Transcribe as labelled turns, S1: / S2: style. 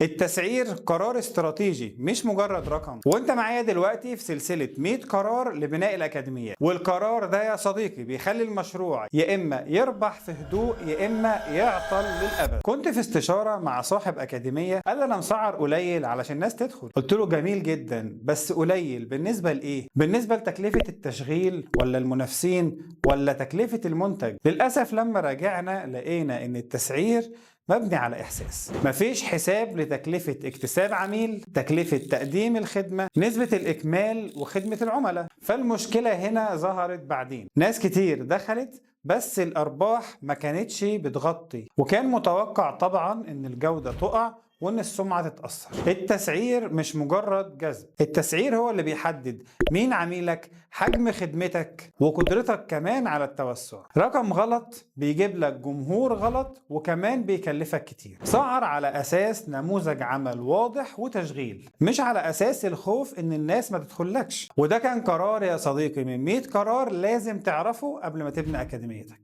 S1: التسعير قرار استراتيجي مش مجرد رقم. وانت معايا دلوقتي في سلسلة 100 قرار لبناء الأكاديميات، والقرار ده يا صديقي بيخلي المشروع يا إما يربح في هدوء يا إما يعطل للأبد. كنت في استشارة مع صاحب أكاديمية، قال أنا مسعر قليل علشان الناس تدخل. قلت له جميل جدا، بس قليل بالنسبة لإيه؟ بالنسبة لتكلفة التشغيل ولا المنافسين ولا تكلفة المنتج؟ للأسف لما راجعنا لقينا إن التسعير مبني على إحساس، مفيش حساب لتكلفة اكتساب عميل، تكلفة تقديم الخدمة، نسبة الإكمال وخدمة العملاء. فالمشكلة هنا ظهرت بعدين، ناس كتير دخلت بس الأرباح ما كانتش بتغطي، وكان متوقع طبعا إن الجودة تقع وان السمعة تتأثر. التسعير مش مجرد جذب، التسعير هو اللي بيحدد مين عميلك، حجم خدمتك، وقدرتك كمان على التوسع. رقم غلط بيجيب لك جمهور غلط وكمان بيكلفك كتير. سعر على اساس نموذج عمل واضح وتشغيل، مش على اساس الخوف ان الناس ما تدخلكش. وده كان قرار يا صديقي من 100 قرار لازم تعرفه قبل ما تبني اكاديميتك.